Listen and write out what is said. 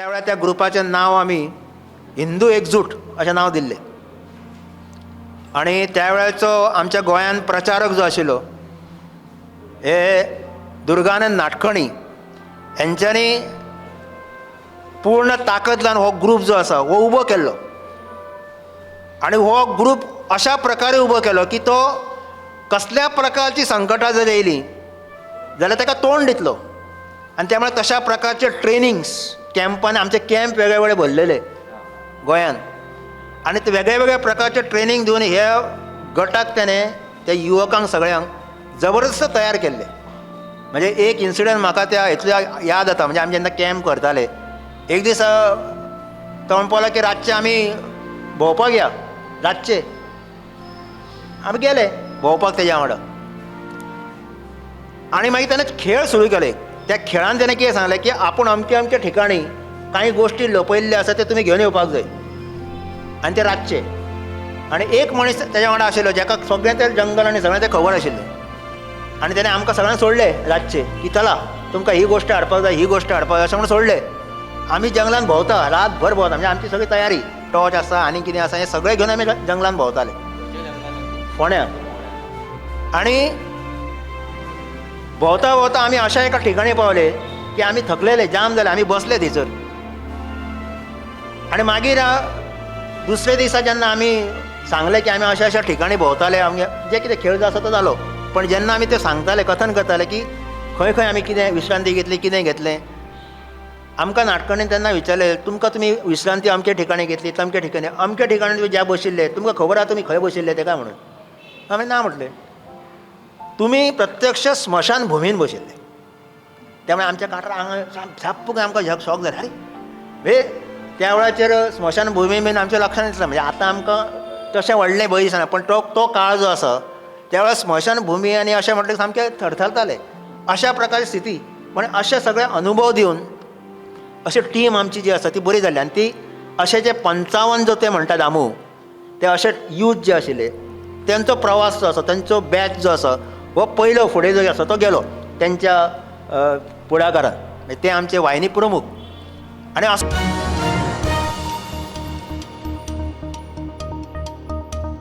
त्या वेळार त्या ग्रुपाचें नांव आमी हिंदू एकजूट अशें नांव दिल्लें. आनी त्या वेळाचो आमच्या गोंयान प्रचारक जो आशिल्लो हे दुर्गानंद नाटकणी हेंच्यांनी पूर्ण ताकद लावन हो ग्रूप जो आसा हो उबो केल्लो. आनी हो ग्रूप अशा प्रकारे उबो केलो की तो कसल्या प्रकारची संकटां जर येयलीं जाल्यार ताका तोंड दितलो. आनी त्या मुळे तशा प्रकारचे ट्रेनिंग्स कॅम्पान, आमचे कॅम्प वेगळे वेगळे भरलेले गोंयान, आनी ते वेगळे वेगळे प्रकारचे ट्रेनींग दिवन ह्या गटाक तेणें त्या युवकांक सगळ्यांक जबरदस्त तयार केल्ले. म्हणजे एक इन्सिडंट म्हाका त्या हितून याद जाता. म्हणजे आमी जेन्ना कॅम्प करताले एक दीस तो म्हणपाक लागलो की रातचे आमी भोंवपाक या. रातचे आमी गेले भोंवपाक तेज्या वांगडा आनी मागीर तेणें खेळ सुरू केले. त्या खेळान तेणें कितें सांगलें की आपूण अमके अमके ठिकाणी कांय गोश्टी लपयल्ल्यो आसा त्यो तुमी घेवन येवपाक जाय. आनी ते रातचे, आनी एक मनीस तेज्या वांगडा आशिल्लो जेका सगळें तें जंगल आनी सगळें तें खबर आशिल्लें. आनी तेणें आमकां सगळ्यांक सोडलें रातचे की चला तुमकां ही गोश्ट हाडपाक जाय, ही गोश्ट हाडपाक जाय अशें म्हणून सोडलें. आमी जंगलान भोंवता, रातभर भोंवता, म्हणजे आमची सगळी तयारी, टॉर्च आसा आनी कितें आसा हें सगळें घेवन आमी जंगलान भोंवताले फोंड्या. आनी भोंवता भोंवता आमी अशा एका ठिकाणी पावले की आमी थकलेले, जाम जाले, आमी बसले थंयसर. आनी मागीर दुसरे दिसा जेन्ना आमी सांगलें की आमी अशा अशा ठिकाणी भोंवताले, आमगे जे कितें खेळ जो आसा तो जालो, पण जेन्ना आमी ते सांगताले, कथन करताले की खंय खंय आमी कितें विश्रांती घेतली, कितें घेतलें, आमकां नाटकणीन तेन्ना विचारलें तुमकां तुमी विश्रांती अमके ठिकाणी घेतली, तमके ठिकाणी, अमके ठिकाणी तुमी ज्या बशिल्ले तुमकां खबर आसा तुमी खंय बशिल्ले ते काय म्हणून? आमी ना म्हटलें. तुमी प्रत्यक्ष स्मशान भुमीन बशिल्ले. त्यामुळे आमच्या कांठार आंगा साप्प आमकां शॉक जालें. आरे हे त्या वेळाचेर स्मशान भुमी बीन आमच्या लक्षांत येतलें. म्हणजे आतां आमकां तशें व्हडलें भंय दिसना, पण तो तो काळ जो आसा त्या वेळार स्मशान भुमी आनी अशें म्हटलें सामकें थरथरताले अशा प्रकारची स्थिती. पण अशे सगळे अनुभव दिवन अशी टीम आमची जी आसा ती बरी जाली. आनी ती अशे जे 55 जो ते म्हणटा दामू, ते अशे यूथ जे आशिल्ले तेंचो प्रवास जो आसा, तेंचो बॅच जो आसा हो पयलो फुडें जो आसा तो गेलो तेंच्या पुढाकारान. ते आमचे वाहिनी प्रमुख आनी